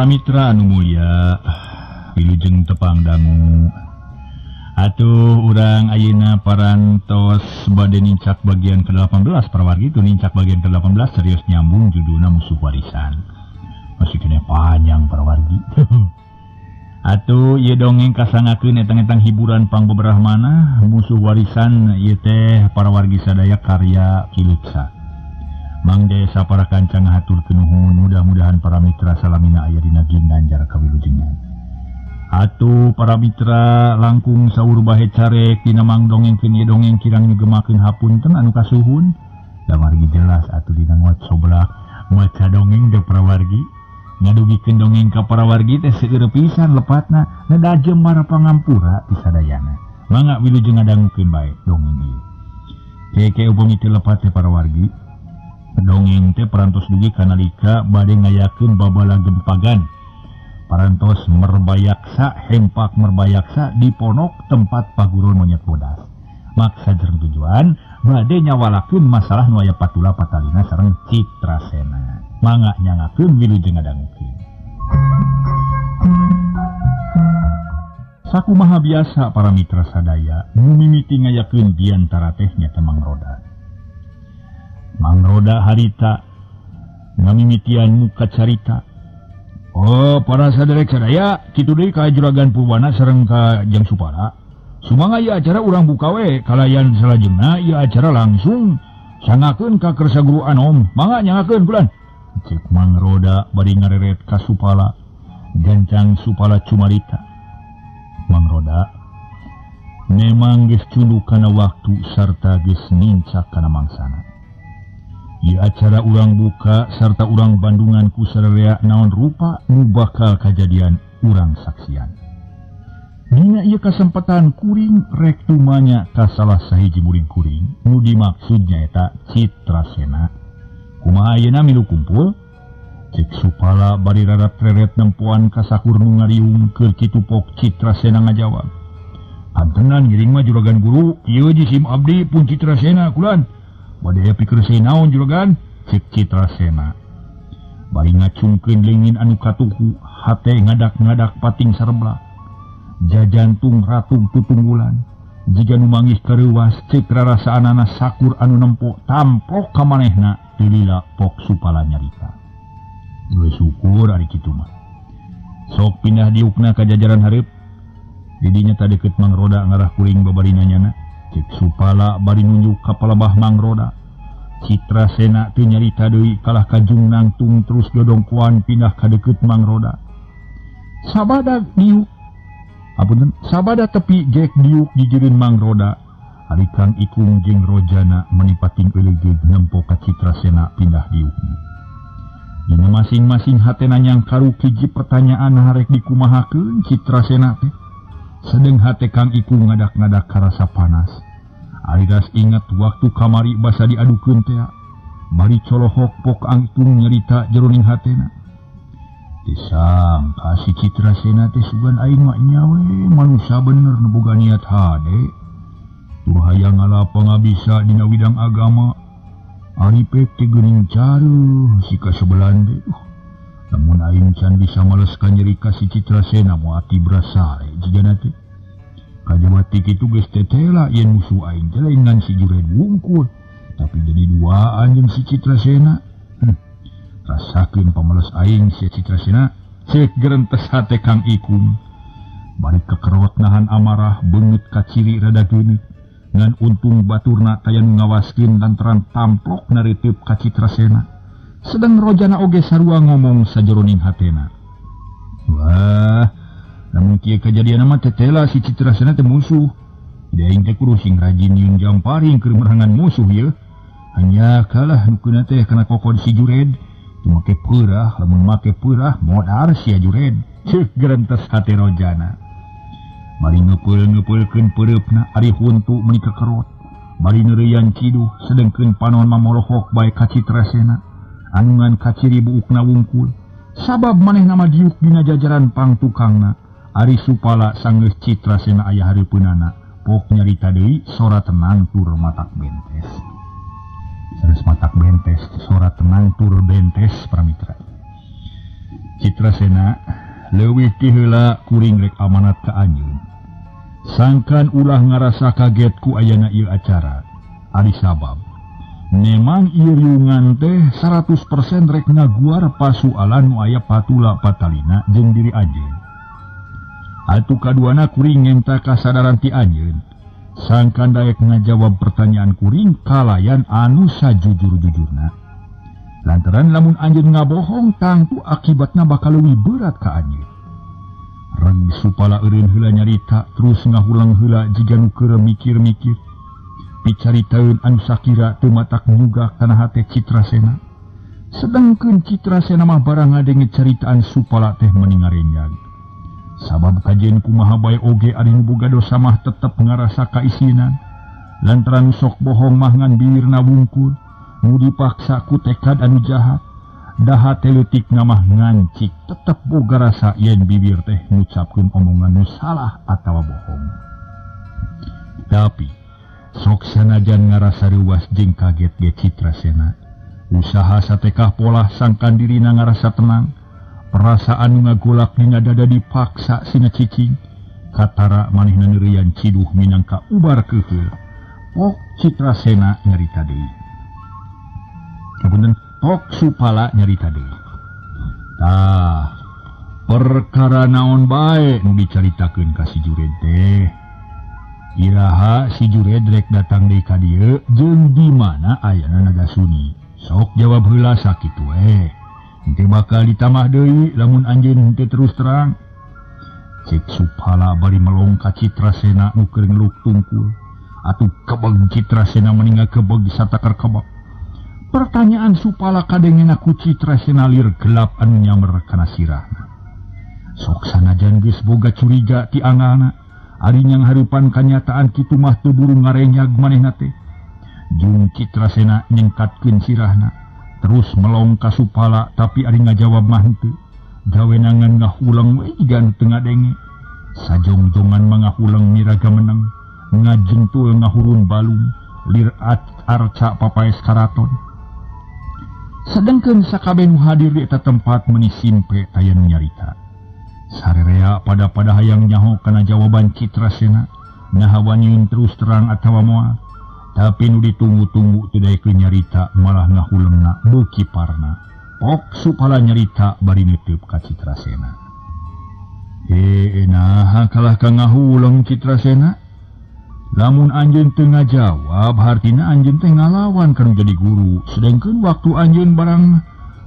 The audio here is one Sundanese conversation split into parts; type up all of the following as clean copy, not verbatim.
Para mitra anu mulia, wilujeng tepang dangu. Atuh urang ayeuna parantos bade nincak bagian ke-18 parawargi itu nincak bagian ke-18 serius nyambung judulna Musuh Warisan. Masih kena panjang parawargi. Atuh ieu dongeng kasangakeun etang-etang hiburan pangbeberahmana Musuh Warisan ieu teh parawargi sadaya karya Kilipsa. Mang Desa para kanca ngahaturkeun nuhun, mudah-mudahan para mitra salamina aya dina ginanjar kawilujengan. Atuh para mitra langkung saur bahe carek dina mang dongengkeun ieu dongeng kirang nyegemakeun hapunten anu kasuhun. Da margi jelas atuh dina ngot soblak maca dongeng teh parawargi ngadugikeun dongeng ka parawargi teh seueur pisan lepatna neda jemar pangampura ti sadayana. Mangga wilujeng ngadangukeun bae dongeng ieu. Keke upami teu lepat teh parawargi. Dongeng teh parantos dugi kanalika bade ngayakeun babala gempagan. Parantos merbayaksa hempak merbayaksa di ponok tempat paguron monyet bodas. Maksa jeung tujuan bade nyawalakeun masalah nu aya patula patalina sareng Citrasena. Mangga nyangakeun wilujeng ngadangukeun. Sakumaha biasa para mitra sadaya nu mimiti ngayakeun diantara teh nyaeta Mang Roda. Mang Roda harita ngamimitian muka carita. Oh, para saderek sadaya kitu deui ka Juragan Purwana sareng ka Jang Supala. Sumangga ieu acara urang buka we kalayan salajengna ieu acara langsung sangakeun ka Kersa Guru Anom. Mangga nyangakeun bulan. Cek Mang Roda bari ngareret ka Supala. Gancang Supala cumarita. Mang Roda memang geus cunduk kana waktu sarta geus nincak kana mangsana. Ieu acara urang buka sarta urang Bandungan ku sararea naon rupa nu bakal kajadian urang saksian. Dina ieu kasempatan kuring rek tumanya ka salah sahiji murid kuring nu dimaksud nyaeta Citrasena. Kumaha ayeuna milu kumpul? Cek Supala bari rarat-reret nempoan ka sakur nu ngariung keur kitu pok Citrasena ngajawab. Pantenan ngiring mah Juragan Guru, ieu jisim abdi pun Citrasena kulan. Bade aya pikir naon juragan? Cek Citrasena. Bari ngacungkeun leungin anu katuhu, hate ngadak-ngadak pating sarebla. Jajantung ratung tutunggulan. Jiga nu manggih kareuwas cek rarasaanana sakur anu nempo tamplok ka manehna teu lila pok Supala nyarita. Geus syukur ari kitu mah. Sok pindah diukna ka jajaran hareup. Didinya ta deukeut Mang Roda ngarah kuring babari nanyana. Cek Supala bari nunjuk ka palebah Mang Roda. Citrasena teu nyarita deui kalah kajung nangtung terus dodongkoan pindah ka deukeut Mang Roda. Sabada diuk. Apunten, sabada tepi gek diuk dijirin Mang Roda. Ari Kang Ikung jeung Rojana menipating eulegeug nempo ka Citrasena pindah diukna. Dina masing-masing hatena nyangkaru hiji pertanyaan harek dikumahakeun Citrasena teh. Sedeng hate Kang Ikung ngadak-ngadak karasa panas. Arigas ingat waktu kamari basa diadukeun teh. Bari colohok pok Kang Ikung nyarita jeroning hatena. Disangka si Citrasena teh sugan aing mah nya we manusia bener nu boga niat hade. Tuh hayang ngala pangabisa dina widang agama. Ari pek teh geuning caruh si kasebelan teh. Namun aing can bisa males ka nyeri ka si Citrasena moal ati brasare jigana teh. Kajaba ti kitu geus tetela yen musuh aing teh lain ngan si Jured wungkul, tapi jadi duaan jeung si Citrasena. Rasakeun pamales aing si Citrasena, cek gerentes hate Kang Ikung. Bari kekerot nahan amarah beungeut kaciri rada geuneut. Ngan untung baturna taya nu ngawaskeun lantaran tamplok nariteup ka Citrasena. Sedang Rojana oge sarua ngomong sajeroning hatena. Wah, lamun kieu kajadian mah tetela si Citrasena teh musuh. Jadi aing teh kudu sing rajin nyieun jamparing keur merangan musuh ieu. Hanya kalah nu keuna teh kana kokod si Jured. Teu make peurah, lamun make peurah modar sia Jured. Ceuk gerentes hate Rojana. Bari ngeupeul-ngeupeulkeun peureupna ari huntu meuni kekerot. Bari neureuyan ciduh sedengkeun panon mamorohok bae ka Citrasena. Anu ngan kaciri buukna wungkul. Sabab manehna mah diuk dina jajaran pangtukangna. Ari Supala sanggeus Citrasena aya hareupeunana. Pok nyarita deui sora tenang tur matak bentes. Sanes matak bentes, sora tenang tur bentes pramitra. Citrasena leuwih ti heula kuring rek amanat ka anjeun. Sangkan ulah ngarasa kaget ku ayana ieu acara. Ari sabab memang ieu riungan teh 100% rek ngaguar pasualan nu aya patula patalina jeung diri anjeun. Atuh kaduana kuring ngenta kasadaran ti anjeun. Sangkan daek ngajawab pertanyaan kuring kalayan anu sajujur-jujurna. Lantaran lamun anjeun ngabohong tangtu akibatna bakal leuwih berat ka anjeun. Reg Supala eureun heula nyarita terus ngahulang heula jiga nu keur mikir-mikir. Picaritaeun anu sakira teu matak nyugah kana hate Citrasena. Sedangkeun Citrasena mah barang ngadenge caritaan Supala teh meni ngarenyag. Sabab kajen kumaha bae oge ari nu boga dosa mah tetep ngarasa kaisinan. Lantaran sok bohong mah ngan bibirna wungkul, nu dipaksa ku tekad anu jahat. Daha teh leutikna mah ngancik tetep boga rasa yen bibir teh ngucapkeun omongan nu salah atawa bohong. Tapi sok sanajan ngarasa reuwas jeung kaget ge Citrasena. Usaha satekah polah sangkan dirina ngarasa tenang. Perasaan nu ngagolak dina dada dipaksa sina cicing. Katara manehna neurian ciduh minangka ubar keukeul. Pok Citrasena nyarita deui. Hapunten, Pok Supala nyarita deui. Tah, perkara naon bae nu dicaritakeun ka si Jured teh? Iraha si Jured rek datang deui ka dieu jeung di mana ayana Nagasuni? Sok jawab heula sakitu we. Henteu bakal ditambah deui lamun anjeun henteu terus terang. Cek Supala bari melong ka Citrasena nu keur ngeluk tungkul. Atuh kebeg Citrasena meninggal kebeg satakar kebeg. Pertanyaan Supala kadengena ku Citrasena lir gelap anu nyamer kana sirahna. Sok sanajan geus boga curiga ti angalna, ari nyang hareupan kanyataan kitu mah teu buru ngarenyag manehna teh. Jung Citrasena nyengkatkeun sirahna, terus melong ka Supala tapi ari ngajawab mah henteu. Gawenangan ngahuleng we jiga nu teu ngadenge. Sajongjongan mah ngahuleng miraga menang, ngajengtul ngahurun balung, lir arca papaes karaton. Sedengkeun sakabeh nu hadir di eta tempat meuni simpe taya nu nyarita. Sarerea pada-pada hayang nyaho kana jawaban Citrasena, naha waniun terus terang atawa moal. Tapi nu ditunggu-tunggu teu daekeun nyarita malah ngahulengna beuki parna. Pok Supala nyarita bari neuteub ka Citrasena. Naha kalah ka ngahuleng Citrasena? Lamun anjeun teu ngajawab hartina anjeun teh ngalawan kana jadi guru. Sedengkeun waktu anjeun barang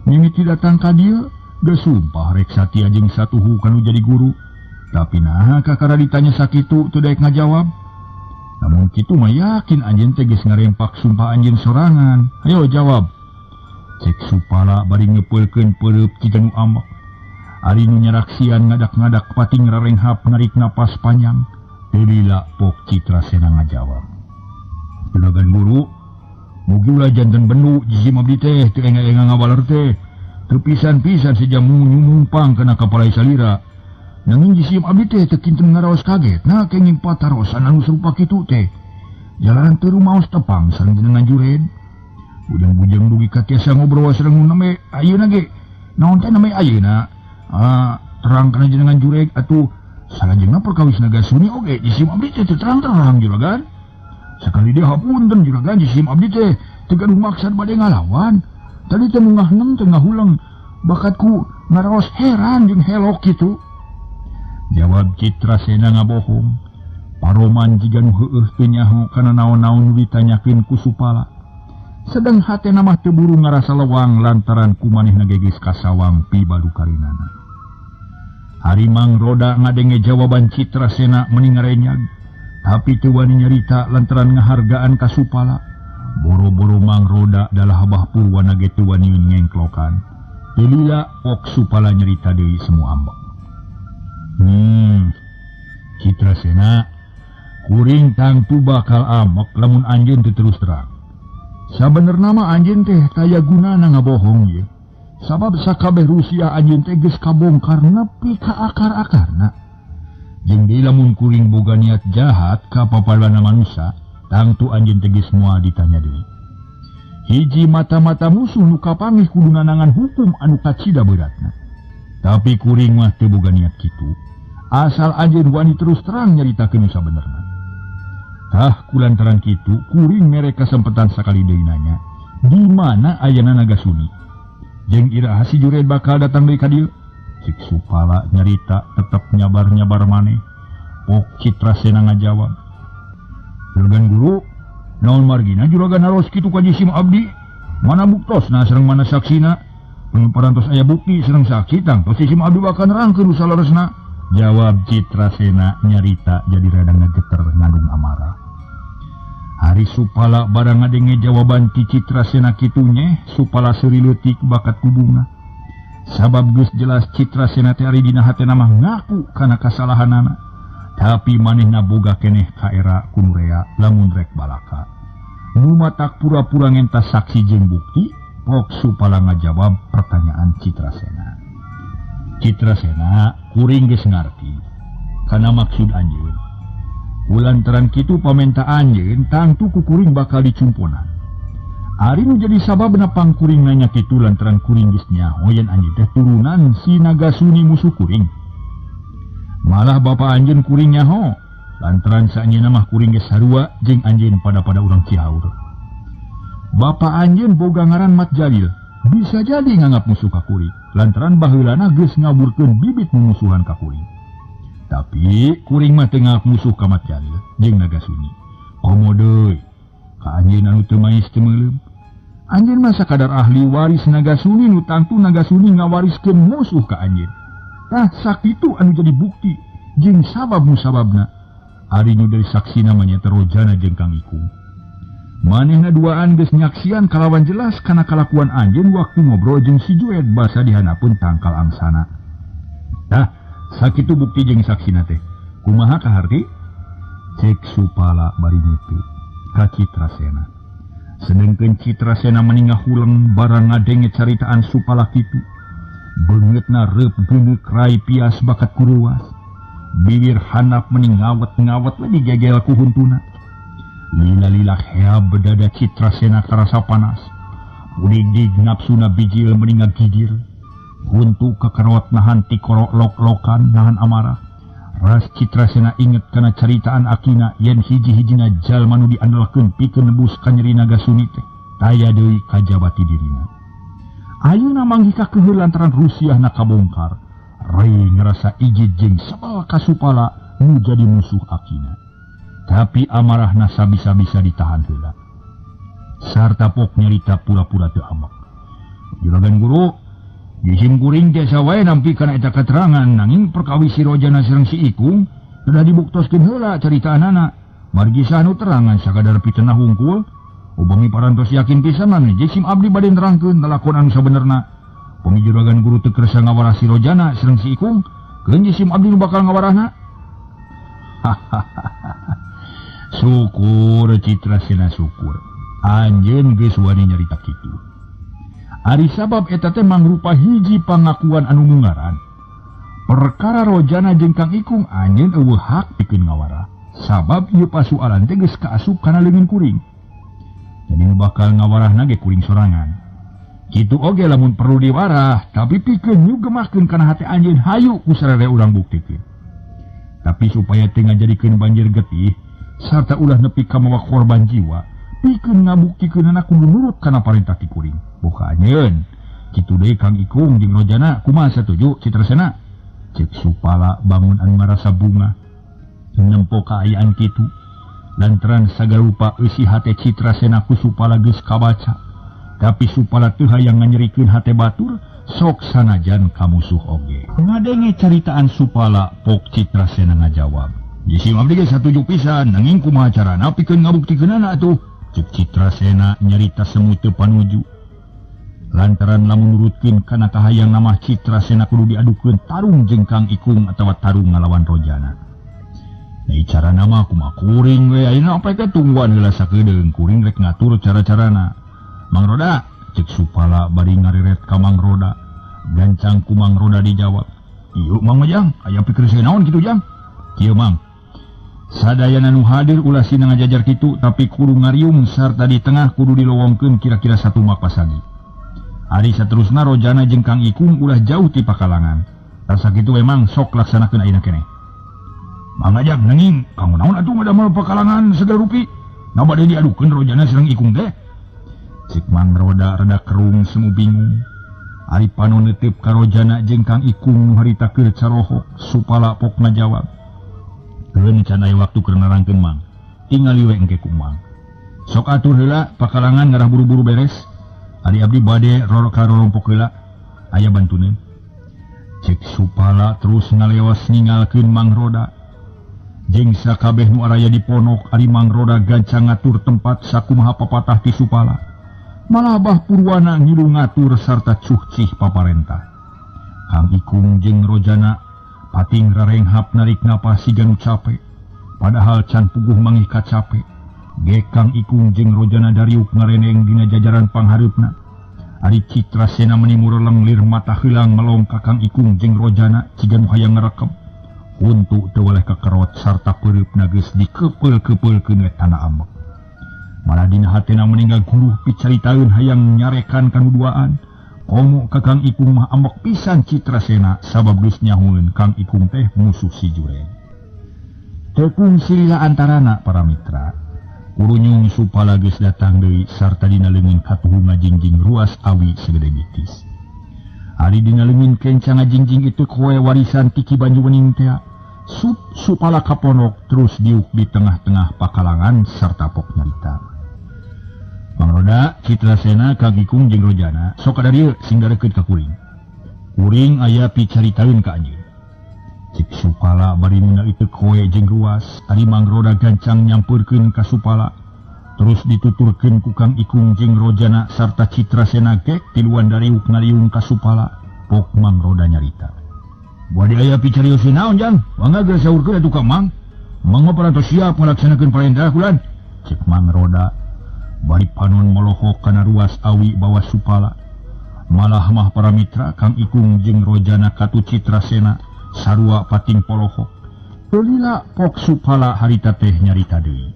mimiti datang ka dieu geus sumpah rek satia jeung satuhu kanu jadi guru. Tapi naha kakara ditanya sakitu teu daek ngajawab. Namun kitu mah yakin anjeun teh geus ngarempak sumpah anjeun sorangan. Ayo jawab. Cek Supala bari ngepeulkeun peureub jiga nu ambek. Ari nu nyaraksian ngadak-ngadak pating rarenghap narik napas panjang. Teu lila Pok Citrasena ngajawab. Juragan guru, mugi ulah janten bendu jisim abdi teh teu enga-enga ngawaler teh. Teu pisan-pisan sejamu nyumumpang kana kapalai salira. Nanging jisim abdi teh teu kinten ngaraos kaget, nah kenging patarosan anu sarupa kitu teh. Jalanan teu rumaos tepang sareng jenengan Jured. Bujang-bujang dugi ka tiasa ngobrol sareng nu name ayeuna ge. Naon teh name ayeuna? Terang kana jenengan Jured atuh salajengna perkawis Nagasuni oge jisim abdi teh terang-terang juragan. Sakali deui hapunten juragan jisim abdi teh teu gaduh maksad bade ngalawan. Tadi teh nu ngahnem teh ngahuleng bakatku ngaraos heran jeung helok kitu. Jawab Citrasena ngabohong. Paroman jiga nu heueuh teu nyaho kana naon-naon nu ditanyakeun ku Supala. Sedeng hatena mah teu buru ngarasa lewang lantaran ku manehna ge geus kasawang pibalukarinana. Ari Mang Roda ngadenge jawaban Citrasena meni ngarenyag, tapi teu wani nyarita lantaran ngahargaan ka Supala. Boro-boro Mang Roda dalah Abah Purwana ge teu wani ngengklokan. Teu lila Pok Supala nyarita deui semua ambek. Citrasena, kuring tangtu bakal amok lamun anjeun teu terus terang. Sabenerna mah anjeun teh taya gunana ngabohong ieu. Sabab sakabeh Rusia anjeun teh geus kabongkar nepi ka akar-akarna. Jeung deui lamun kuring boga niat jahat ka papadana manusa, tangtu anjeun teh geus moal ditanya deui. Hiji mata-mata musuh nu kapanggih kudu nanangan hukum anu kacida beratna. Tapi kuring mah teu boga niat kitu. Asal anjeun wani terus terang nyaritakeun nu sabenerna. Tah kulantaran kitu kuring mere kasempetan sakali deui nanya, di mana ayana Nagasuni? Jeung iraha si Jured bakal datang deui ka dieu? Cik Supala nyarita tetep nyabar-nyabar maneh. Pok Citrasena ngajawab, "Juragan guru, naon margina juragan naros kitu ka jisim abdi? Mana buktosna sareng mana saksina? Mun parantos aya bukti sareng saksi tangtos jisim abdi bakal nerangkeun nu saleresna." Jawab Citrasena nyarita jadi rada ngageter ngandung amarah. Hari Supala barang ngadenge jawaban ti Citrasena kitu nyeh, Supala seuri leutik bakat kubunga. Sabab geus jelas Citrasena teh ari dina hatena mah ngaku kana kasalahanana. Tapi manehna boga keneh kaera ku nu rea lamun rek balaka. Nu matak pura-pura ngentas saksi jeung bukti, pok Supala ngajawab pertanyaan Citrasena. Citrasena kuring geus ngarti kana maksud anjeun. Kulantaran kitu pamenta anjeun tangtu ku kuring bakal dicumponan. Ari nu jadi sababna pangkuring nanya kitu lantaran kuring geus nyaho yen anjeun teh turunan si Nagasuni musuh kuring. Malah bapa anjeun kuring nyaho lantaran saanjeunna mah kuring geus sarua jeung anjeun pada-pada urang Cihaur. Bapa anjeun boga ngaran Mat Jalil, bisa jadi nganggap musuh ka kuring lantaran baheulana geus ngaburkeun bibit mumusuhan ka kuring. Tapi kuring mah teu nganggap musuh ka Mat Jalil jeung Nagasuni. Komo deui ka anjeun anu teu maes teu meuleum. Anjeun mah sakadar ahli waris Nagasuni nu tangtu Nagasuni ngawariskeun musuh ka anjeun. Tah sakitu anu jadi bukti jeung sabab musababna. Ari nu dari saksina mah nyaeta Rojana jeung Kang Ikung. Manehna duaan geus nyaksian kalawan jelas kana kalakuan anjeun waktu ngobrol jeung si Jued basa dihanapeun tangkal angsana. Tah sakitu bukti jeung saksina teh. Kumaha kaharti? Cek Supala bari ngipi ka Citrasena. Sedengkeun Citrasena meni ngahuleng barang ngadenge caritaan Supala kitu. Beungeutna reup geungeuk rai pias bakat kuruas. Bibir hanap meni ngawet-ngawet we digegel ku huntuna. Lila-lila heab dada Citrasena karasa panas. Udig-dig nafsuna bijil meni ngagidir. Huntu kakarot nahan tikorok lok-lokan nahan amarah. Ras Citrasena inget kana caritaan akina yen hiji-hijina jalma nu diandalkeun pikeun nebus ka nyeri Nagasuni teh taya deui kajabati dirina. Ayeuna manggih kakeuheuh lantaran rusiahna kabongkar. Rai ngerasa ijid jeung sebel ka Supala nu jadi musuh akina. Tapi amarahna sabisa-bisa ditahan heula. Sarta pok nyarita pura-pura teu amek. Juragan guru, jisim kuring tiasa wae nampi kana eta katerangan nanging perkawis si Rojana sareng si Ikung sudah dibuktoskeun heula caritaanana. Margi sanu terangan sakadar pitenah hungkul. Upami parantos yakin pisan jisim abdi bade nerangkeun lalakon anu sabenerna. Upami juragan guru teu kersa ngawarah si Rojana sareng si Ikung, keun jisim abdi nu bakal ngawarahna. Syukur Citrasena syukur. Anjeun geus wani nyarita kitu. Ari sabab eta teh mangrupa hiji pangakuan anu mungaran. Perkara Rojana jeung Kang Ikung anjeun eueuh hak pikeun ngawarah. Sabab ieu pasualan teh geus kaasup kana leungeun kuring. Jadi nu bakal ngawarahna ge kuring sorangan. Kitu oge lamun perlu diwarah, tapi pikeun nyugemakeun kana hate anjeun hayu ku sarere urang buktikeun. Tapi supaya teu ngajadikeun banjir getih sarta ulah nepi ka mawa korban jiwa, pikeun ngabuktikeunana kudu nurut kana parentah ti kuring. Boka anjeun. Kitu deui Kang Ikung jeung Rojana kumaha satuju Citrasena? Cek Supala bangun anu ngarasa bunga nempo kaayaan kitu. Lantaran sagarupa eusi hate Citrasena ku Supala geus kabaca. Tapi Supala teu hayang nganyerikeun hate batur sok sanajan ka musuh oge. Ngadenge caritaan Supala pok Citrasena ngajawab, "Jisim abdi ge satuju pisan nanging kumaha carana pikeun ngabuktikeunana atuh?" Cek Citrasena nyarita semu teu panuju. Lantaran lamun nurutkeun kana kahayang namah Citrasena kudu diadukeun tarung jeung Kang Ikung atawa tarung ngalawan Rojana. Deui carana mah kumaha kuring we ayeuna apa ke tungguan heula sakedeung kuring rek ngatur cara-carana. Mang Roda, cek Supala bari ngareret ka Mang Roda. Gancang ku Mang Roda dijawab, "Ieu Mang Majang, aya pikir saya naon kitu Jang?" "Kieu Mang. Sadayana nu hadir ulah sina ngajajar kitu tapi kudu ngariung sarta di tengah kudu dilowongkeun kira-kira satu mak pasagi. Ari saterusna Rojana jeung Kang Ikung ulah jauh ti pakalangan. Rasa kitu emang sok laksanakeun ayeuna keneh. Mangajak nenging kanggo naon atuh ngadamel pakalangan segala rupi. Naon bade diadukeun Rojana sareng Ikung teh? Cik Mang Roda rada kerung semu bingung. Ari panon neuteup ka Rojana jeung Kang Ikung nu harita keur carohok Supala pok ngajawab. Keun can aya waktu keur nerangkeun Mang. Tingali we engke ku Mang. Sok atur heula pakalangan ngarah buru-buru beres. Ari abdi bade rorok ka rorompok heula aya bantuneun. Cek Supala terus ngalewas ninggalkeun Mang Roda. Jeung sakabeh nu araya di ponok ari Mang Roda gancang ngatur tempat sakumaha papatah ti Supala. Malah Bah Purwana ngilu ngatur sarta cuhcih paparentah. Kang Ikung jeung Rojana pating rarenghap narik napas siga nu cape. Padahal can puguh mangih kacape. Ge Kang Ikung jeung Rojana dariuk ngareneng dina jajaran panghareupna. Ari Citrasena meni mureleng lir mata heulang melong ka Kang Ikung jeung Rojana ciga nu hayang ngarekep. Huntu teu waleh kakerot sarta peureupna geus dikepeul-kepeulkeun we tanah ambek. Malah dina hatena meninggal guluh picaritaeun hayang nyarekan kanu duaan. Komo ka Kang Ikung mah ambek pisan Citrasena sabab geus nyahueun Kang Ikung teh musuh si Juren. Tepung silila antarana para mitra. Kurunyung Supala geus datang deui sarta dina leungeun katuhu ngajingjing ruas awi segede bitis. Ari dina leungeun kenca ngajingjing itu koe warisan ti Ki Banyuwening teh. Supala kaponok terus diuk di tengah-tengah pakalangan sarta pok nyarita. Mang Roda, Citrasena, Kang Ikung jeung Rojana sok kada dieu sing darekeut ka kuring. Kuring aya picaritaeun ka anjeun. Cik Supala bari nuna itu koe jeung ruas, ari Mang Roda gancang nyampeurkeun ka Supala. Terus dituturkeun ku Kang Ikung jeung Rojana sarta Citrasena gek tiluan dariuk ngariung ka Supala. Pok Mang Roda nyarita. Bade aya picarioseun naon jang? Mangga geus saurkeun atuh ka Mang. Mang mah parantos siap ngalaksanakeun parentah kulan. Cek Mang Roda bari panon molohok kana ruas awi bawa Supala. Malah mah para mitra Kang Ikung jeung Rojana katu Citrasena sarua pating polohok. Lila pok Supala harita teh nyarita deui.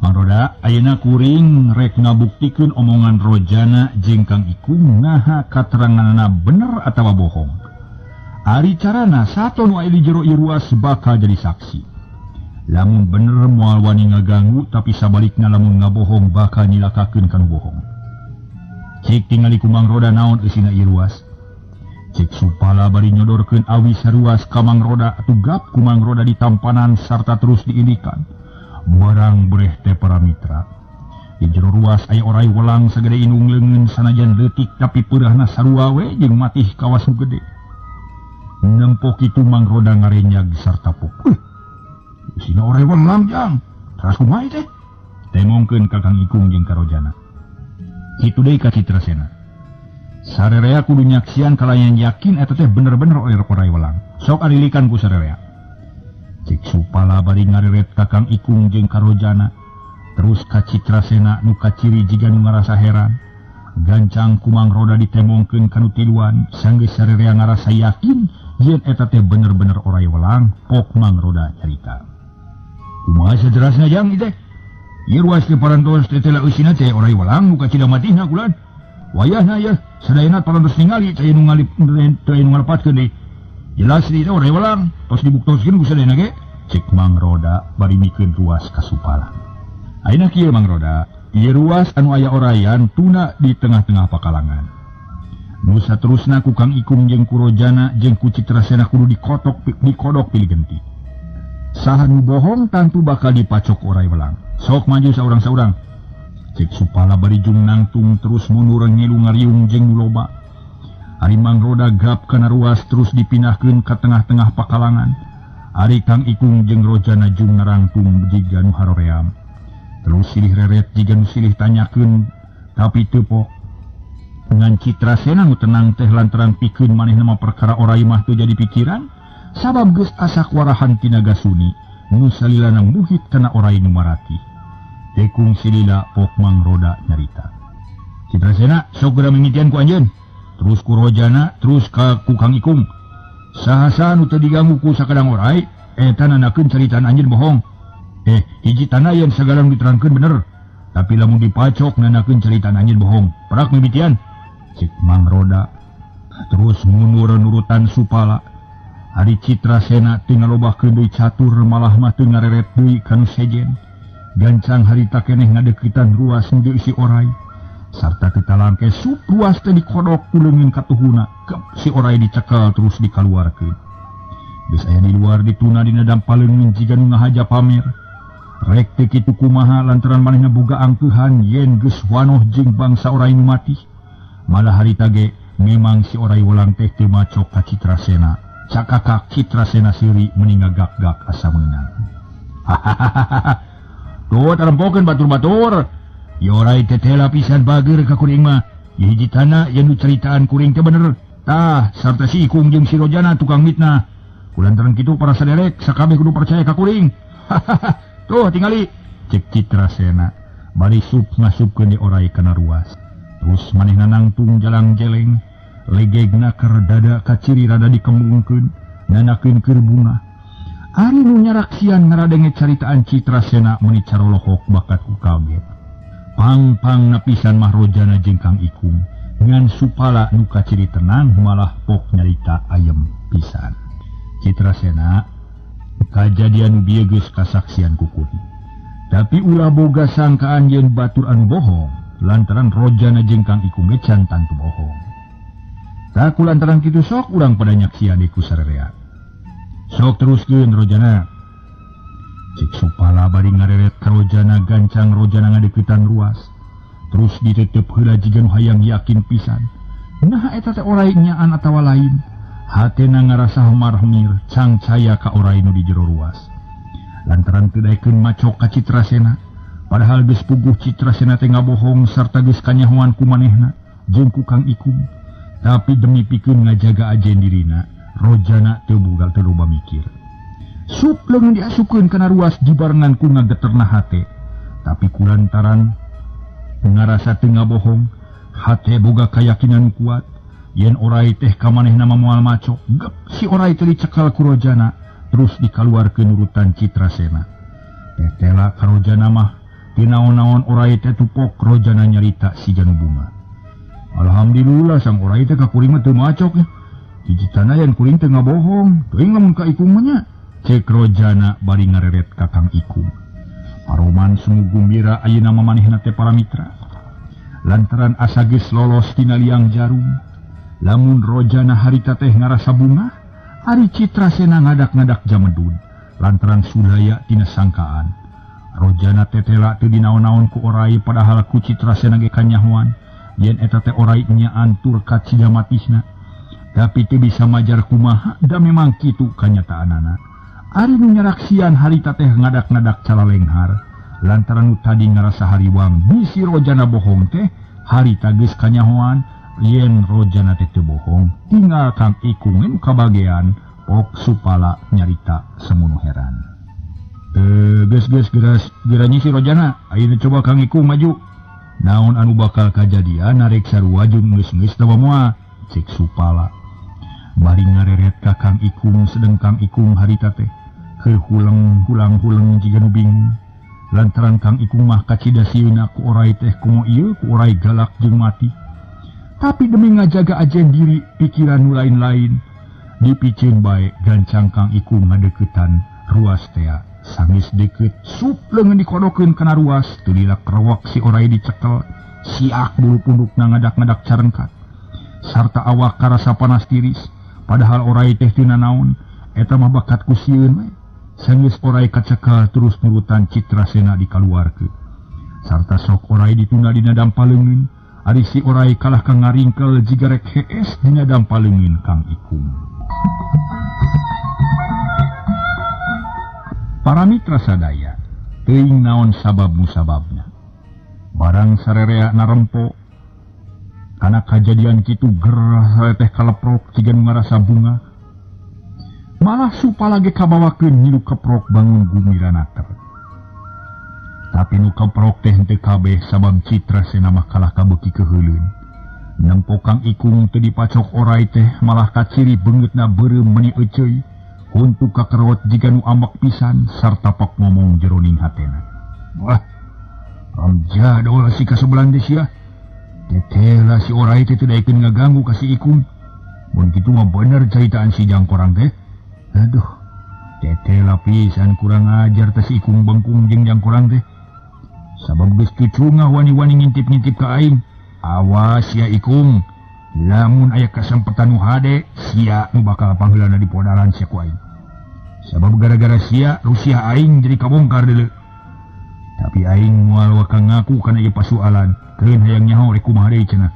Mang Roda ayeuna kuring rek ngabuktikeun omongan Rojana jeung Kang Ikung naha kateranganna bener atawa bohong. Ari carana sato nu aya di jero ieu ruas bakal jadi saksi. Lamun bener moal wani ngaganggu tapi sabalikna lamun ngabohong bakal nyilakakeun kanu bohong. Cik tingali ku Mang Roda naon eusina ieu ruas. Cik Supala bari nyodorkeun awi saruas ka Mang Roda atuh gap ku Mang Roda ditampanan sarta terus diindikan. Barang breh teh para mitra. Di jero ruas aya orai welang sagede indung leungeun sanajan leutik tapi peurahna sarua we jeung matih kawas nu gede. Nempo kitu Mang Roda ngarenyag sarta pok. Sina orai welang jang. Teras kumaha teh? Temongkeun ka Kang Ikung jeung ka Rojana. Kitu deui ka Citrasena. Sarerea kudu nyaksian kalayan yakin eta teh bener-bener orai welang. Sok arilikan ku sarerea. Cik Supala bari ngareret ka Kang Ikung jeung ka Rojana. Terus ka Citrasena nu kaciri jiga nu ngarasa heran. Gancang ku Mang Roda ditemongkeun kanu tiluan sanggeus sarerea ngarasa yakin yen eta teh bener-bener orai welang. Pok Mang Roda nyarita. Kumaha sajerasna jang ieu teh? Ieu ruas teh parantos teh teh eusina teh orai welang nu kacida matihna kulan. Wayahna yeuh sadayana parantos ningali teh nu ngalip teh nu ngalepatkeun deui. Jelas ieu teh orai welang tos dibuktoskeun ku sadayana ge. Cek Mang Roda bari mikeun ruas ka Supala. Ayeuna kieu Mang Roda, ieu ruas anu aya orayan tuna di tengah-tengah pakalangan. Nu saterusna ku Kang Ikung jeung ku Rojana jeung ku Citrasena kudu dikodok pilih genti. Saha nu bohong tantu bakal dipacok orai welang. Sok maju saurang-saurang. Cek Supala bari jung nangtung terus mundur ngilu ngariung jeung nu loba. Ari Mang Roda gap kana ruas terus dipindahkeun ka tengah-tengah pakalangan. Ari Kang Ikung jeung Rojana jung ngarangtung jiga nu haroream. Terus silih reret jiga nu silih tanyakeun tapi teu pok. Ngan Citrasena nu tenang teh lantaran pikeun manehna mah perkara orai mah teu jadi pikiran sabab geus asak warahan tina gasuni nu salilana muhit kana orai nu marati. Tekung silila pok Mang Roda nyarita. Citrasena sok geura mimitian ku anjeun. Terus ku Rojana, terus ka ku Kang Ikung. Saha-saha nu teu diganggu ku sakadang orai eta nanakeun caritaan anjeun bohong. Hiji tanah yen sagala nu diterangkeun bener. Tapi lamun dipacok nanakeun caritaan anjeun bohong. Perak mimitian. Cek Mang Roda terus mundur nurutan Supala. Ari Citrasena teu ngalobahkeun deui catur malah mah teu ngareret deui ka nu sejen. Gancang harita keneh ngadeukeutan ruas nu dieusi orai. Sarta teu talangke sup ruas teh dikodok ku leungeun katuhuna. Kep si orai dicekel terus dikaluarkeun. Geus aya di luar dituna dina dampal leungeun jiga nu ngahaja pamer. Rek teu kitu kumaha lantaran manehna boga angkeuhan yen geus wanoh jeung bangsa orai nu mati. Malah harita ge memang si orai welang teh teu macok ka Citrasena. Cakakak Citrasena seuri meni ngagak-gak asa meunang. Hahaha. Tuh tarempokeun batur-batur. Ye orai teh tela pisan bager ka kuring mah. Ye hiji tanah yen nu ceritaan kuring teh bener. Tah sarta si Ikung jeung si Rojana tukang mitnah. Kulantaran kitu para saderek sakabeh kudu percaya ka kuring. Hahaha. Tuh tingali cek Citrasena bari sup ngasupkeun di orai kana ruas. Terus manehna nangtung jalang jeleng. Legegna keur dada kaciri rada dikembungkeun nanakeun keur bunga. Ari nu nyaraksian ngaradenge caritaan Citrasena meuni carolohok bakat ku kaget. Pang-pang napisan mah Rojana jeung Kang Ikung ngan Supala nu kaciri tenang malah pok nyarita ayem pisan. Citrasena kajadian bieu geus kasaksian ku kuring. Tapi ulah boga sangkaan yen batur anu bohong lantaran Rojana jeung Kang Ikung ge can tantu bohong. Tak kulantaran kitu sok urang pada nyaksian ku sarerea. Sok teruskeun Rojana. Cek Supala bari ngareret ka Rojana gancang Rojana ngadeuketan ruas. Terus ditetep heula jiga nu hayang yakin pisan. Naha eta teh orai nyaan atawa lain. Hatena ngarasa marhmir cangcaya ka orai nu di jero ruas. Lantaran teu daekeun macok ka Citrasena. Padahal geus puguh Citrasena teh ngabohong sarta geus kanyahoan ku manehna jeung ku Kang Ikung. Tapi demi pikeun ngajaga ajen dirina, Rojana teu bugal teu loba mikir. Sup leungeun diasupkeun kana ruas dibarengan ku ngageterna hate. Tapi kulantaran ngarasa teu ngabohong, hate boga kayakinan kuat yen orai teh ka manehna mah moal macok. Gep si orai teh dicekal ku Rojana terus dikaluarkeun nurutan Citrasena. Teh tela ka Rojana mah teu naon-naon orai teh tupok Rojana nyarita siga nu bunga. Alhamdulillah sang orai teh ka kuring mah teu macok ya. Hiji tanah yen kuring teh ngabohong, teuing lamun ka Ikung mah nya. Cek Rojana bari ngareret ka Kang Ikung. Paroman semu gumbira ayeuna mah manehna teh para mitra. Lantaran asa geus lolos tina liang jarum. Lamun Rojana harita teh ngarasa bunga, ari Citrasena ngadak-ngadak jamedud lantaran sulaya tina sangkaan. Rojana teh tela teu dinaon-naon ku orai padahal ku Citrasena ge kanyahoan yen eta teh orai nyaan tur kacida matisna. Tapi teu bisa majar kumaha da memang kitu kanyataanana. Ari nu nyaraksian harita teh ngadak-ngadak calalenghar lantaran nu tadi ngarasa hariwang bisi Rojana bohong teh harita geus kanyahoan yen Rojana teh teu bohong. Tinggal Kang Ikung nu kabagean pok Supala nyarita semono heran. Geus-geus geura si Rojana ayeuna coba Kang Ikung maju. Naon anu bakal kajadian narek sarua jeung geus-geus tawa moal cek Supala. Bari ngareret ka Kang Ikung sedeng Kang Ikung harita teh keur huleng-hulang-huleng jiga nu bingung. Lantaran Kang Ikung mah kacida sieuna ku orai teh komo ieu ku orai galak jeung mati. Tapi demi ngajaga ajen diri pikiran nu lain-lain dipiceun bae gancang Kang Ikung ngadeuketan ruas tea. Sanggeus deukeut sup leungeun dikodokeun kana ruas teu lila krewok si orai dicekel siak bulu pundukna ngadak-ngadak carengkat sarta awak karasa panas tiris. Padahal orai teh teu nanaon eta mah bakat ku sieun we. Sanggeus orai kacekel terus nurutan Citrasena dikaluarkeun sarta sok orai ditunda dina dampal leungeun. Ari si orai kalah ka ngaringkel jiga rek hees dina dampal leungeun Kang Ikung. Para mitra sadaya teuing naon sabab musababna. Barang sarerea narempo kana kajadian kitu gerah teh kaleprok jiga nu ngarasa bunga. Malah Supala ge kabawakeun ngilu keprok bangun gumirana teh. Tapi nu keprok teh henteu kabeh sabab Citrasena mah kalah kabeuki keuheuleun. Nempo Kang Ikung teu dipacok orai teh malah kaciri beungeutna beureum meuni euceuy. Huntu kakerot jiga nu ambek pisan sarta pok ngomong jeroning hatena. Wah, ramjadol si kasebelan teh sia. Tetela si orai teh teu daekeun ngaganggu ka si Ikung. Mun kitu mah bener caritaan si Jangkorang teh. Aduh, tetela pisan kurang ajar teh si Ikung Bengkung jeung Jangkorang teh. Sabab geus cucungah wani-wani ngintip-ngintip ka aing. Awas ya Ikung, lamun aya kasempetan nu hade, sia nu bakal pangheulana di podalan sia ku aing. Sabab gara-gara sia rusiah aing jadi kabongkar deuleu. Tapi aing moal waka ngaku kana ieu pasualan. Keun hayang nyaho rek kumaha deui cenah.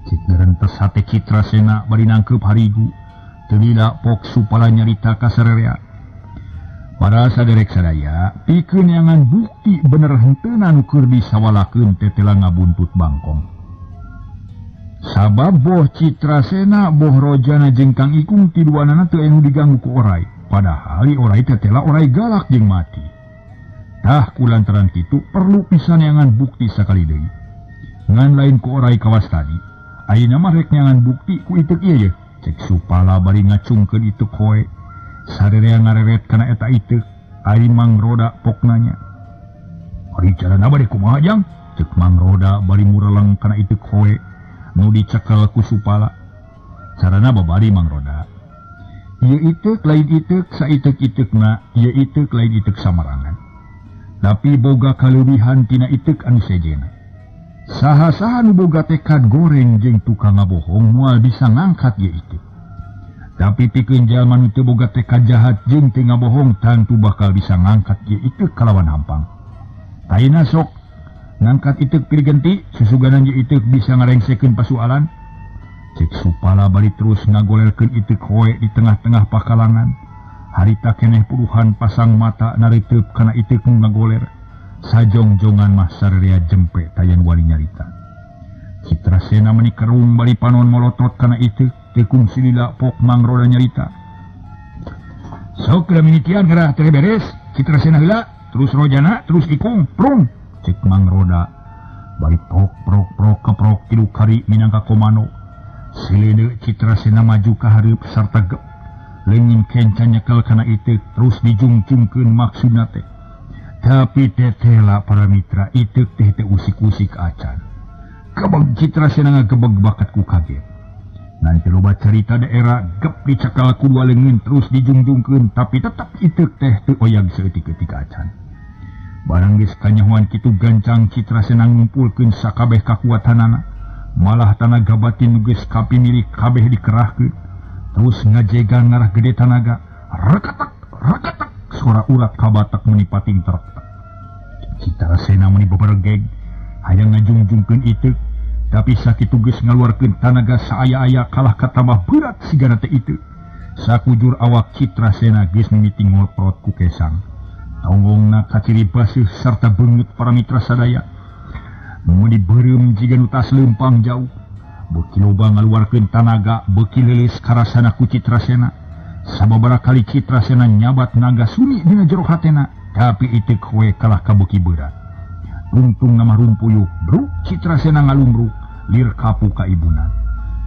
Cik gerentes hate Citrasena bari nangkeup harigu. Teu lila pok Supala nyarita ka sarerea. Para saderek sadaya, pikeun neangan bukti bener henteuna nu keur disawalakeun tetela ngabuntut bangkong. Sabab boh Citrasena boh Rojana jeung Kang Ikung tiduanana teu anu diganggu ku orai. Padahal orai tetela orai galak jeung mati. Tah kulantaran kitu perlu pisan neangan bukti sakali deui. Ngan lain ku orai kawas tadi, ayeuna mah rek neangan bukti ku iteuk ieu ye. Cek Supala bari ngacungkeun iteuk hoe. Sarerea ngareret kana eta iteuk, ari Mang Roda pok nanya. Ari carana bade kumaha jang? Cek Mang Roda bari mureleng kana iteuk hoe nu dicekel ku Supala. Carana babari Mang Roda. Ieu iteuk lain iteuk saiteuk-iteukna, ieu iteuk lain iteuk samarangan. Tapi boga kaleuwihan tina iteuk anu sejenna. Saha-saha nu boga tekad goreng jeung tukang ngabohong moal bisa ngangkat ieu iteuk. Tapi pikeun jalma nu teu boga tekad jahat jeung teu ngabohong tangtu bakal bisa ngangkat ieu iteuk kalawan hampang. Taina sok ngangkat iteuk pirgenti, susuganan ieu iteuk bisa ngarengsekeun pasualan. Cek Supala bari terus ngagolerkeun iteuk hoe di tengah-tengah pakalangan. Harita keneh puluhan pasang mata nariteup kana iteuk nu ngagoler. Sajongjongan mah sarerea jempe tayan wali nyarita. Citrasena meuni kerung bari panon molotot kana iteuk. Tekung silila pok Mang Roda nyarita. Sok geura mimitian geura teh beres. Citrasena heula, terus Rojana, terus Ikung, prung. Cek Mang Roda bari prok prok prok keprok tilu kari minangka komando. Silede Citrasena maju ka hareup sarta gep. Leungin kenca nyekel kana iteuk terus dijungcungkeun maksudna teh. Tapi tetela para mitra iteuk teh teu usik-usik acan. Gebeg Citrasena ngagebeg bakat ku kaget. Nanti loba cerita daerah gep dicakal ku dua leungeun terus dijungjungkeun tapi tetap iteuk teh teu oyag saeutik-eutik acan. Barang geus kanyahoan kitu gancang Citrasena ngumpulkeun sakabeh kakuatanana. Malah tanaga batin nu geus kapimilik kabeh dikerahkeun. Terus ngajegan ngarah gede tanaga. Reketek reketek suara urat kabatak meuni pating terek. Citrasena meuni beberegeg hayang ngajungjungkeun iteuk. Tapi sakitu geus ngaluarkeun tanaga saaya-aya kalah katambah berat sigana teh iteuk. Sakujur awak Citrasena geus mimiti ngorprot ku kesang. Tonggongna kaciri baseuh sarta beungeut para mitra sadaya. Meuni beureum jiga nu tas leumpang jauh. Beuki loba ngaluarkeun tanaga, beuki leuleus karasana ku Citrasena. Sababaraha kali Citrasena nyabat naga suni dina jero hatena, tapi iteuk we kalah kabeuki berat. Untung nama rumpuyuk, bruk Citrasena ngalumbruk, lir kapu ka ibuna.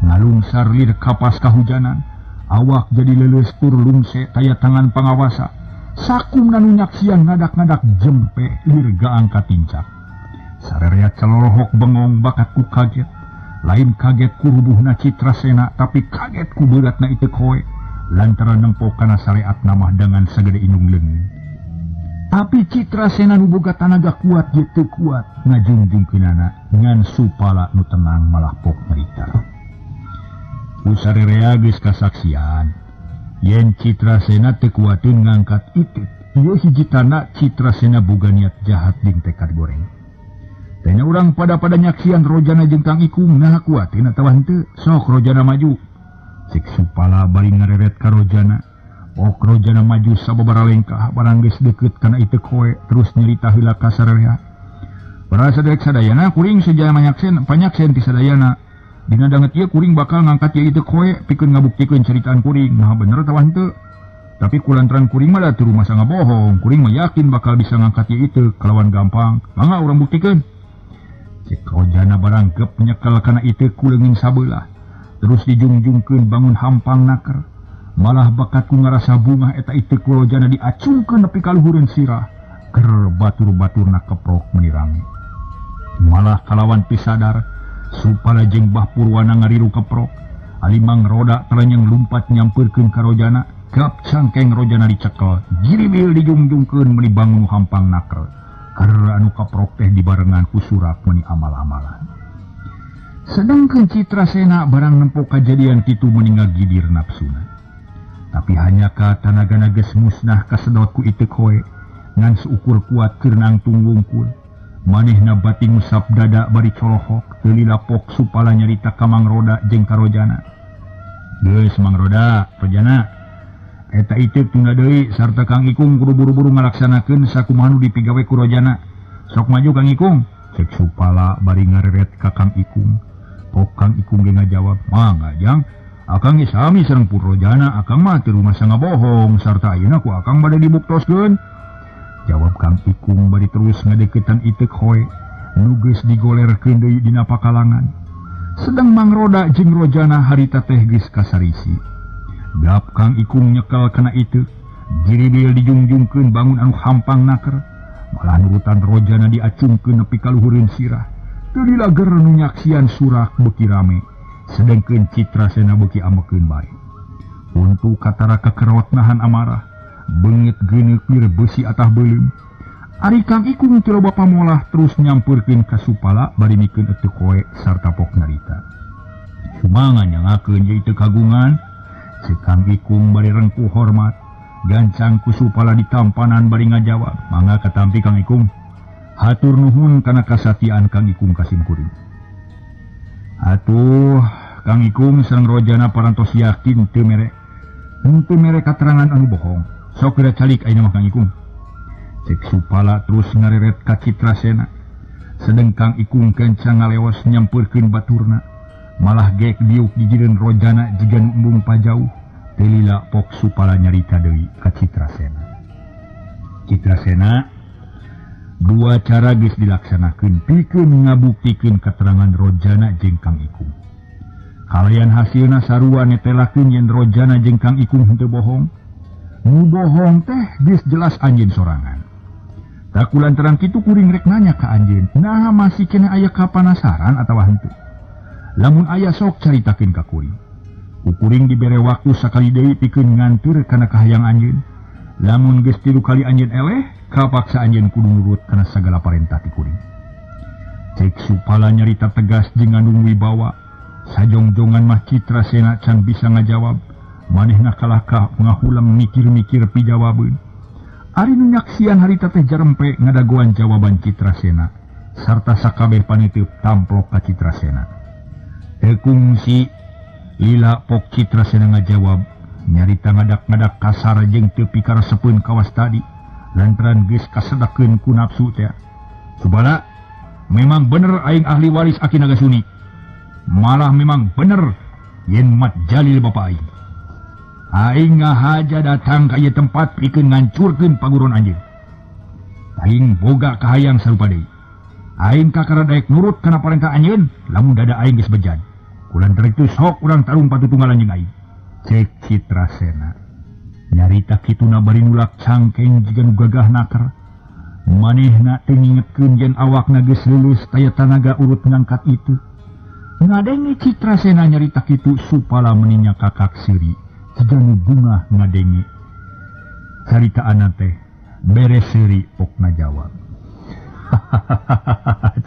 Ngalungsar lir kapas kahujanan, awak jadi leuleus tur lungse taya tangan pangawasa. Sakumna nu nyaksian ngadak-ngadak jempe lir gaang katincak. Sarerea celorohok bengong bakat ku kaget. Lain kaget ku rubuhna Citrasena, tapi kaget ku beratna iteuk hoe. Lantaran nempo kana sareat namah dengan sagede indung leungeun. Tapi Citrasena nu boga tanaga kuat ye teu kuat ngajungjungkeunana ngan Supala nu tenang malah pok nyarita. Ku sarerea geus kasaksian yen Citrasena teu kuateun ngangkat iteuk. Ieu hiji tanda Citrasena boga niat jahat jeung tekad goreng. Tanya urang pada-pada nyaksian Rojana jeung Kang Ikung nah kuateun atawa henteu. Sok Rojana maju. Cek Supala bari ngareret ka Rojana. Ok Rojana maju sababaraha lengkah barang geus deukeut kana iteuk hoe terus nyarita heula ka sarerea. Para saderek sadayana kuring seja manyaksen panyaksen ti sadayana. Dina danget ieu kuring bakal ngangkat ieu iteuk hoe pikeun ngabuktikeun caritaan kuring. Nah bener atawa henteu. Tapi kulantaran kuring mah da teu rumasa ngabohong. Kuring mah yakin bakal bisa ngangkat ieu iteuk kalawan gampang. Mangga urang buktikeun. Cek Rojana barang gep nyekel kana iteuk ku leungeun sabelah. Terus dijungjungkeun bangun hampang naker. Malah bakatku ngarasa bungah eta iteuk ku Rojana diacungkeun nepi ka luhureun sirah. Ger batur-baturna keprok meuni rame. Malah kalawan pisadar Supala jeung Bah Purwana ngariru keprok. Ali Mang Roda terenyeng lumpat nyampeurkeun ka Rojana, gap cangkeng Rojana dicekel, jiribil dijungjungkeun meuni bangun hampang naker. Keur anu kaprok teh dibarengan ku surak meuni amal-amalan. Sedangkeun Citrasena barang nempo kajadian kitu meuni ngagidir napsuna. Tapi hanya ka tanagana geus musnah kasedot ku iteuk hoe, ngan seukur kuat keur nangtung wungkul. Manehna bati ngusap dada bari colohok, teu lilapok Supala nyarita ka Mang Roda jeung ka Rojana. Geus Mang Roda, Rojana, eta iteuk tunda deui sarta Kang Ikung kudu buru-buru ngalaksanakeun sakumaha nu dipigawe ku Rojana. Sok maju Kang Ikung, cek Supala bari ngareret ka Kang Ikung. Pok Kang Ikung ge ngajawab, mangga Jang, akang ge sami sareng pun Rojana, akang mah teu rumasa ngabohong sarta ayeuna ku akang bade dibuktoskeun. Jawab Kang Ikung bari terus ngadeukeutan iteuk hoe nu geus digolerkeun deui dina pakalangan. Sedang Mang Roda jeung Rojana harita teh geus kasarisi. Gap Kang Ikung nyekel kana iteuk, jiribil dijungjungkeun bangun anu hampang naker. Malah nurutan Rojana diacungkeun nepi ka luhureun sirah. Teu dilager nu nyaksian surak beuki rame, sedengkeun Citrasena beuki amekeun bae. Untu katara kekerot nahan amarah, beungit geuneuk wir beusi atah beuleum. Ari Kang Ikung teu loba pamolah terus nyampeurkeun ka Supala bari mikeun euteuk hoe sarta pok nyarita. Sumanga nyangakeun ieu teu kagungan, ceuk Kang Ikung bari rengkuh hormat, gancang ku Supala ditampanan bari ngajawab, mangga katampi Kang Ikung. Hatur nuhun kana kasatiaan Kang Ikung kasim kuring. Atuh Kang Ikung sareng Rojana parantos yakin teu mere henteu mere katerangan anu bohong. Sok geura calik ayeuna mah Kang Ikung. Cek Supala terus ngareret ka Citrasena. Sedeng Kang Ikung kencang ngaleos nyampeurkeun baturna. Malah gek diuk dijireun Rojana jiga nu embung pajauh. Teu lila pok Supala nyarita deui ka Citrasena. Citrasena dua cara geus dilaksanakeun pikeun ngabuktikeun keterangan Rojana jeung Kang Ikung. Kalayan hasilna sarua netelakeun yen Rojana jeung Kang Ikung henteu bohong. Nu bohong teh geus jelas anjeun sorangan. Tak kulantaran kitu kuring rek nanya ka anjeun, naha masih keneh aya kapanasaran atawa henteu? Lamun aya sok caritakeun ka kuring. Ku kuring dibere waktu sakali deui pikeun nganteur kana kahayang anjeun. Lamun geus 3 kali anjeun eleh, kapaksa anjeun kudu nurut kana sagala parentah ti kuring. Cek Supala nyarita tegas jeung ngandung wibawa. Sajongjongan mah Citrasena can bisa ngajawab. Manehna kalahkah ngahulang mikir-mikir pijawabeun. Ari nu nyaksian harita teh jarempe ngadagoan jawaban Citrasena sarta sakabeh paniteup tamplok ka Citrasena. Teu kungsi lila pok Citrasena ngajawab nyarita ngadak-ngadak kasar jeung teu pikaresepeun kawas tadi lantaran geus kasedakeun ku nafsu teh. Subala, memang bener aing ahli waris Aki Nagasuni. Malah memang bener yen Mat Jalil bapa aing. Aing ngahaja datang ka ieu tempat pikeun ngancurkeun paguron anjeun. Aing boga kahayang sarupa deui. Aing kakara daek nurut kana parentah anjeun lamun dada aing geus bejan. Kulantaran itu sok urang tarung patutunggalan jeung aing. Cek Citrasena. Nyarita kituna bari nulak cangkeng jiga nu gagah naker. Manehna teu ngingetkeun yen awakna geus lulus taya tanaga urut ngangkat itu. Ngadenge Citrasena nyarita kitu Supala meni nyakakak seuri. Jiga nu bungah ngadenge caritaanna teh beres seuri pokna jawab.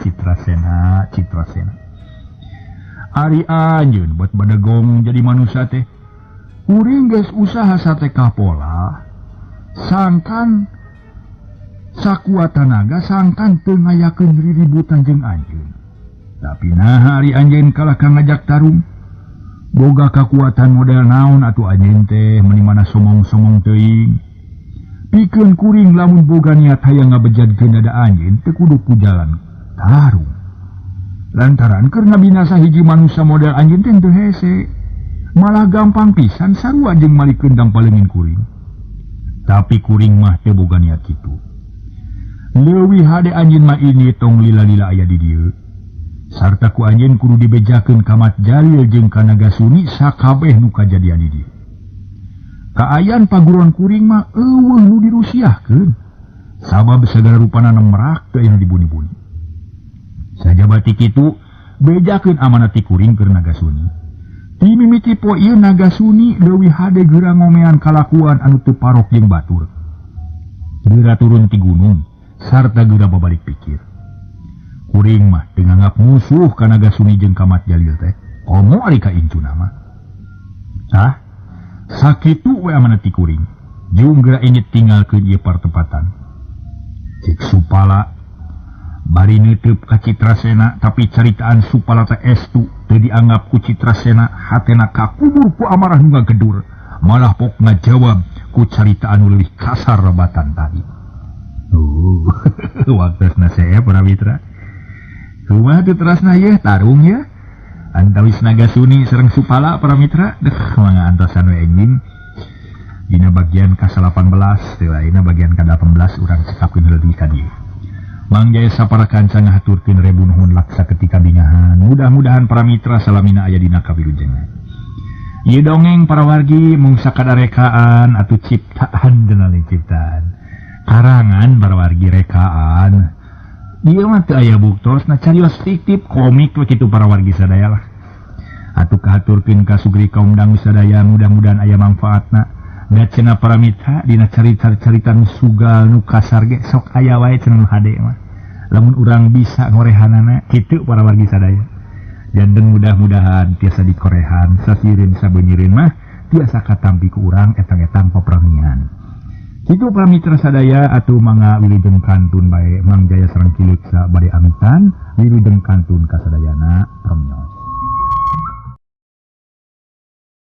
Citrasena, Citrasena. Ari anjeun buat badegong jadi manusia teh. Kuring geus usaha sate kapola sangkan sakuat tanaga sangkan teu ngayakeun riributan jeung anjeun. Tapi naha ari anjeun kalah ka ngajak tarung. Boga kakuatan model naon atuh anjeun teh meuni mana somong-somong teuing. Pikeun kuring lamun boga niat hayang ngabejadkeun dada anjeun teu kudu ku jalan tarung. Lantaran keur ngabinasa hiji manusia model anjeun teh teu hese. Malah gampang pisan sarua jeung malikeun dampaleungin kuring. Tapi kuring mah teu boga niat kitu. Leuwih hade anjeun mah ini tong lila-lila aya di dieu. Sarta ku anjeun kudu dibejakeun ka Mat Jalil jeung ka Nagasuni sakabeh nu kajadian di dieu. Kaayan paguron kuring mah eueuh nu dirusiahkeun. Sabab sagala rupana merak teu aya nu dibuni-buni. Sajabati kitu Bejakeun amanat ti kuring keur Nagasuni. Ti mimiti poe ieu Nagasuni leuwih hade geura ngomean kalakuan anu teu parok jeung batur. Geura turun ti gunung sarta geura babalik pikir. Kuring mah teu nganggap musuh ka Nagasuni jeung ka Mat Jalil teh. Komo ari ka incuna mah. Tah, sakitu we amanat ti kuring. Jeung geura inget tinggalkeun ieu partempatan. Cek Supala bari neuteub ka Citrasena, tapi caritaan Supala teh estu teu dianggap ku Citrasena, hatena kakubur ku amarah nu ngagedur. Malah pok ngajawab ku caritaan nu leuwih kasar rebatan tadi. Waktosna saya para mitra. Kumaha teu terasna yeuh tarung yeuh. Antawis Nagasuni sareng Supala para mitra, deuh mangga antosan we enjing. Dina bagian ka-18 teh lainna bagian ka-18 urang cekapkeun heula deui ka dieu. Mang Jaya sapara kanca ngahaturkeun rebu nuhun laksa ketika bingahan. Mudah-mudahan para mitra salamina aya dina kawilujengan. Ieu dongeng para wargi mung sakadar rekaan atau ciptaan deunali ciptaan. Karangan para wargi rekaan. Ieu mah teu aya buktosna carios fiktif komik we kitu para wargi sadaya lah. Atuh kahaturkeun ka sugri kaum dangu sadaya mudah-mudahan aya manfaatna. Da cenah para mitra dina carita-carita nu sugal nu kasar ge sok aya wae cenah nu hade mah. Lamun urang bisa ngorehanana kitu para wargi sadaya. Janten mudah-mudahan tiasa dikorehan sasieureun sabeunyireun mah tiasa katampi ku urang etang-etang papramian. Kitu para mitra sadaya atuh mangga wilujeng kantun bae Mang Jaya sareng Ki Leuksa bade amitan wilujeng kantun kasadayana permios.